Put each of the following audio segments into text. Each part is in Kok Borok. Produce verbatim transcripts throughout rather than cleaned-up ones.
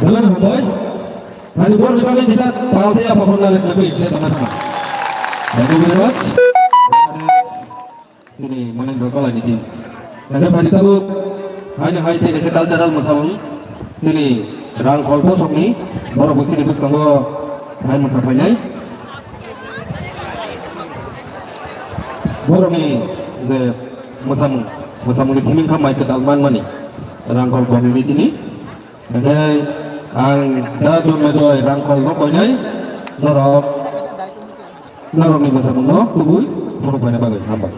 Belai hambai. Tadi bor ni bagwi kisa tal thaya phokon na lekna bai kisa tama tama. Thank you very much. Sini Monendra Kolai ni team. Tadi padi tabu. Hai hai te kisa cultural masawung. Sini Rangkhol Bosok ni. Borok bo sini bwskango hai masa phainai. Borok ni je masamung, masamung ni thiming kha mai kwtal manmani. Rangkhol community ni. Hingke ang da Jonmejoi Rangkhol no koinai norok, norok ni bwsakmung no kubui phunuk paina bagwi hambai.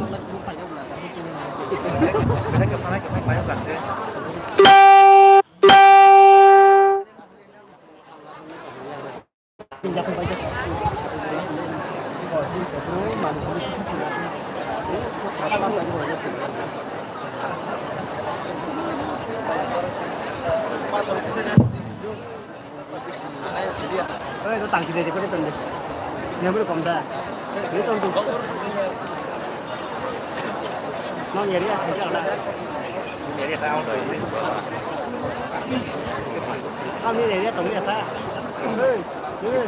Oi, ito tangki dede kore tonde. Niya bro komda. Ini tontu. Mang yari ya, kerja lah. Yari tahu dah ini. Kami yari ya, tong ya sa. Hei, hei.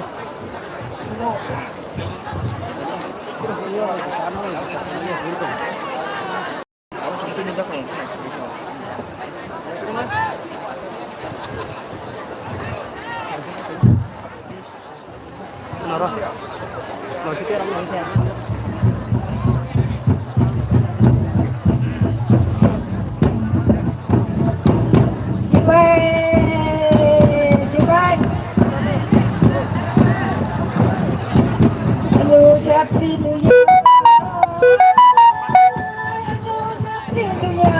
Dubai, Dubai. Hello, Shakti Dunya. Hello, Shakti Dunya.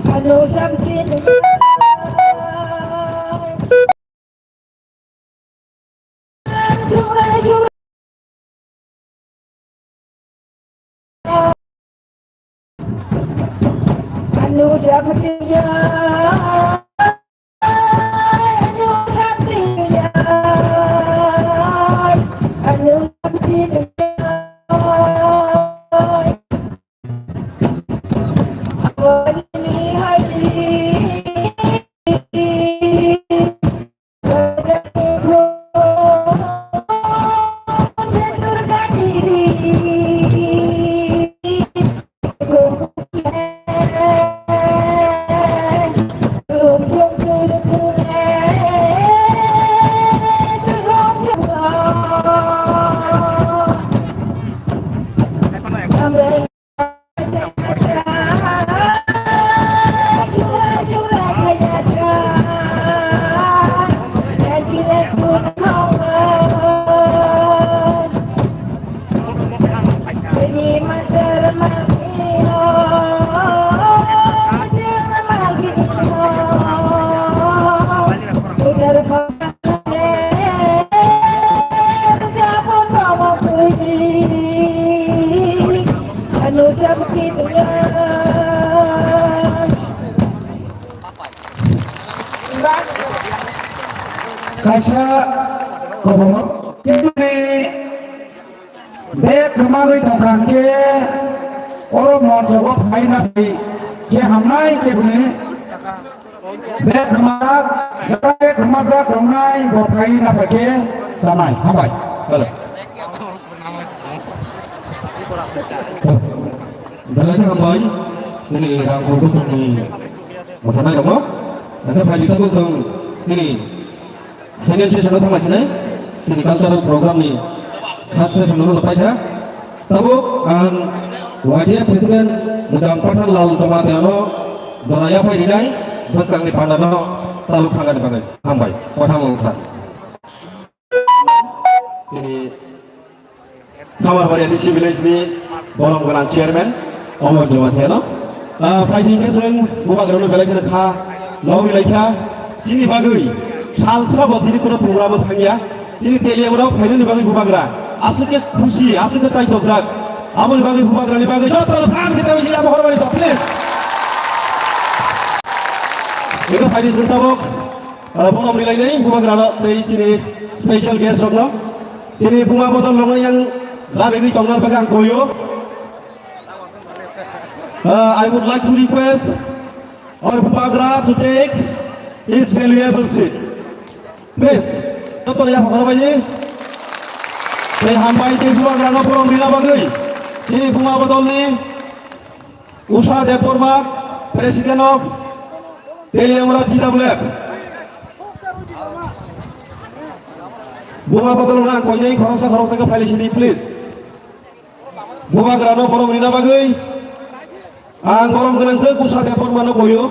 Hello, Shakti Dunya. Kaisa kobomo kemani bek rwmani tongkha hwnkhe oro monchogo phaina bai khe hamnai khe bini bek rwmajak, bek rwmajak tongnai bo phaina bai khe chanai. Hambai. Hello. Belai khe hambai chini Rangkhol Kuchukni mwsanairokno. Hwnkhe phaidi tabuk chwng chini second session-o thanglaisini chini cultural program-ni first session-o phano paikha. Tabuk ang Y D A President Mujang Pathan Lal Jamatia-no jora yaphai rinai bwskangni pandano chalok thangani bagwi hambai. Kothang wngsa. Chini Khamarbari A D C village ni borom gwnang chairman Omor Jamatia no. Ah, phaidi hwnkhe chwng bubagrano belai kheno kha logwi laikha. Chini bagwi salsa bo tini kheno program o thangya. Chini Teliamura phainani bagwi bubagra aswk khe khusi, aswk khe chaitokjak. Aboni bagwi bubagrani bagwi jotono thang khe tawi jila mohor bari to, please. Ego phaidi chwng tabuk. Ah, borom rilainai bubagrano tei chini special guest rokno. Chini buma bodol rokno yang rabegwi tongnani bagwi ang koyo. Ah, I would like to request our bubagra to take his valuable seat. Please, jotono yaphang khorokbaidi. Tei hambai tei bubagrano borom rina bagwi chini buma bodolni Usha Debbarma, President of Teliamura T W F. Buma bodol ang koinai khoroksa khoroksa khe phailai sidi, please. Bubagrano borom rina bagwi ang borom gwnangsa Usha Debbarmano koyo.